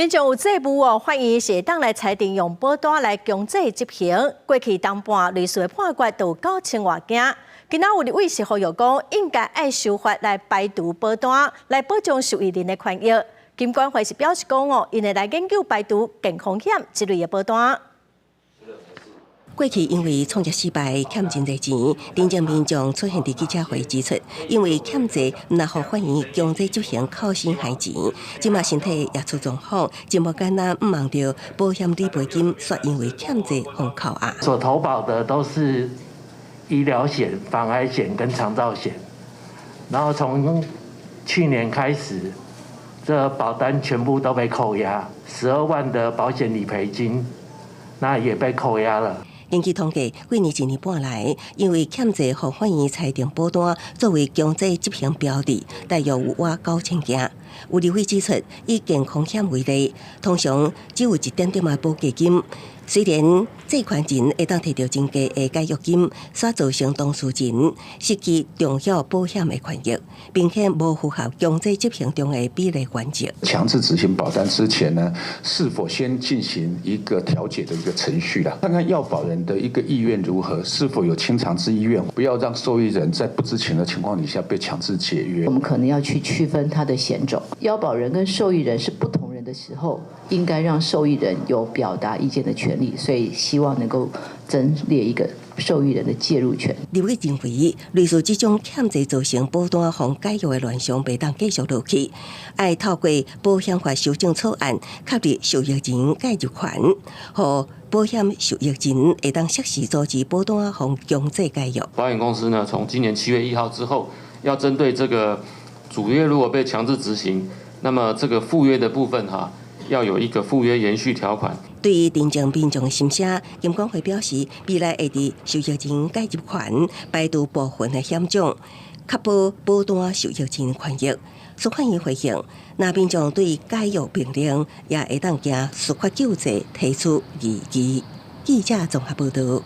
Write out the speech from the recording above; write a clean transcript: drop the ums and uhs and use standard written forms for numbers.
民眾有債務哦，法院是會當來裁定用保單來強制執行。過去冬半類似的判決都有9000外件。今仔有立委是呼籲講，應該愛修法來排除保單，來保障受益人的權益。金管會是表示講哦，𪜶會來研究排除健康險這類的保單。過去因為創業失敗欠真濟錢，林鄭民眾出現佇記者會指出，因為欠債，毋若予法院強制執行扣死還錢，這馬身體也出狀況，真無簡單，毋茫著保險理賠金，煞因為欠債予扣押。所投保的都是醫療險、防癌險跟長照險，然後從去年開始，這保單全部都被扣押，12萬的保險理賠金，那也被扣押了。根據統計，幾年一年半來，因為欠債予法院裁定保單作為強制執行標的，大約有倚9000件。有立委指出，以健康險為例，通常只有一點點仔保價金，雖然債權人會當提著真低的解約金，煞造成當事人失去重要保險的權益，並且無符合強制執行中的比例原則。強制執行保單之前呢，是否先進行一個調解的一個程序啦？看看要保人的一個意願如何，是否有清償之意願，不要讓受益人在不知情的情況底下被強制解約。我們可能要去區分他的險種，要保人跟受益人是不同人的時候，應該讓受益人有表達意見的權利，所以希望能夠增列一個受益人的介入權。立委認為，類似這種欠債造成保單予解約的亂象，袂當繼續落去，愛透過保險法修正草案，確立受益人介入權，予保險受益人會當適時阻止保單予強制解約。保險公司呢，從今年7月1號之後，要針對這個主約如果被強制執行，那麼這個附約的部分哈，要有一個附約延續條款。對於陳情民眾的心聲，金管會表示，未來會佇受益人介入權排除部分的險種，確保保單受益人權益。司法院回應，若民眾對解約命令也會當行司法救濟提出異議。記者綜合報道。